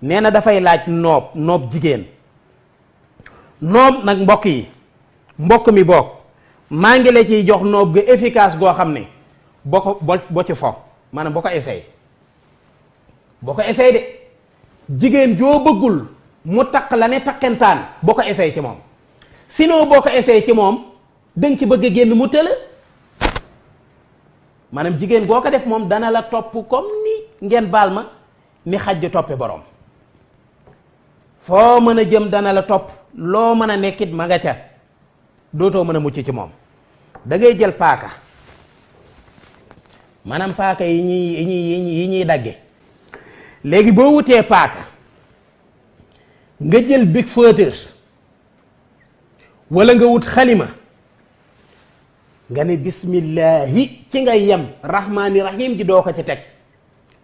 nee na dafay laaj noob jigéen noob nag mbokk yi mbokk mi boog maa ngi la ciy jox noob ga efficace goo xam ne boo ci fo maanaam boo ko essayé de jigéen joo bëggul mu taq la ne taqentaan boo ko essayé ci moom sinon boo ko essayé ci moom danga ci bëgg a génn mu tëla maanaam jigéen goo ko def moom dana la topp comme ni ngeen baal ma ni xaj di toppe borom foo mën a jëm dana la topp loo mën a nekkit ma nga ca dootoo mën a mucc ci moom da ngay jël paaka maanaam paaka yi ñuy dagge léegi boo wutee paaka nga jël big feutre wala nga wut xalima nga ne bismillahi ci ngay yem rahmaani rahim ji doo ko ci teg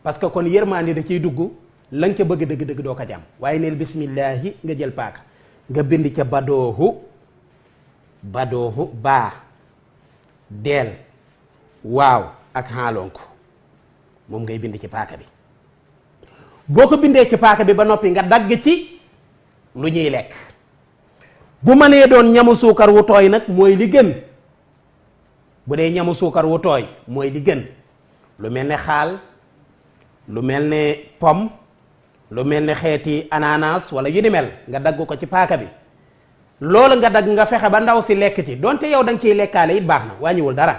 parce que kon yërmaandi da ciy dugg la nga ca bëgg dëgg-dëgg doo ko ci am waaye neel bismillahi nga jël paaka nga bind ca badoohu baa deel waaw ak xaalonko moom ngay bind ci paaka bi boo ko bindee ci paaka bi ba noppi nga dagg ci lu ñuy lekk bu mënee doon ñamu suukar wu tooy nag mooy li gën bu dee ñamu suukar wu tooy mooy li gën lu mel ne xaal lu mel ne pomme lu mel ne xeeti ananas wala yu ni mel nga dagg ko ci paaka bi loolu nga dagg nga fexe ba ndaw si lekk ci donte yow da nga ciy lekkaale it baax na wàññiwul dara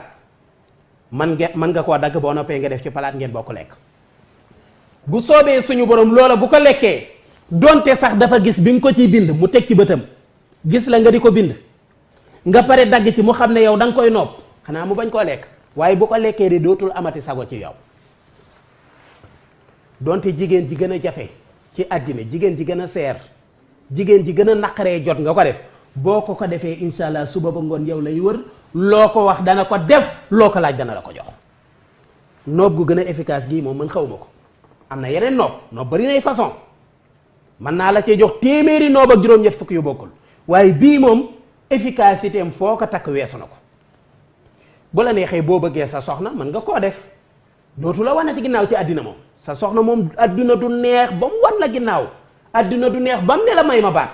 mën nga koo dagg boo noppee nga def ci palaat ngeen bokk lekk bu soobee suñu borom loola bu ko lekkee donte sax dafa gis bi nga ko ciy bind mu teg ci bëtam gis la nga di ko bind nga pare dagg ci mu xam ne yow da nga koy nopp xanaa mu bañ koo lekk waaye bu ko lekkee de dootul amati sago ci yow donte jigéen ji gën a jafe ci àddina jigéen ji gën a seer jigéen ji gën a naqaree jot nga ko def boo ko defee incha allah suba ba ngoon yow lay wër loo ko wax dana ko def loo ko laaj dana la ko jox noob gu gën a efficace gii moom man xaw ma ko am na yeneen noob bari nay façon mën naa la cee jox téeméeri noob ak juróom-ñett fukk yu bokkul waaye bii moom efficacité am foo ko takk weesu na ko bu la neexee boo bëggee sa soxna mën nga koo def dootu la wane ci ginnaaw ci àddina moom sa soxna moom àddina du neex ba mu wan la ginnaaw àddina du neex ba mu ne la may ma baat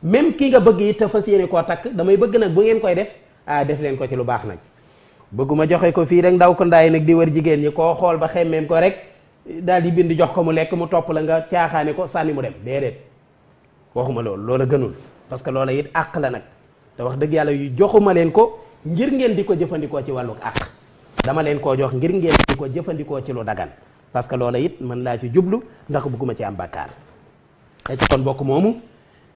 même ki nga bëgg it te fas yéene koo takk damay bëgg nag bu ngeen koy def def leen ko ci lu baax nag bëgguma joxe ko fii rek ndaw ko ndaay nag di wër jigéen ñi koo xool ba xemmeem ko rek daal di bind jox ko mu lekk mu topp la nga caaxaane ko sànni mu dem déedéet waxuma loolu loola gënul parce que loola it àq la nag te wax dëgg yàlla yu joxuma leen ko ngir ngeen di ko jëfandikoo ci wàllu àq dama leen koo jox ngir ngeen di ko jëfandikoo ci lu dagan parce que loola it mën laa ci jublu ndax bëgguma ci am bàkkaar te ci kon bokk moomu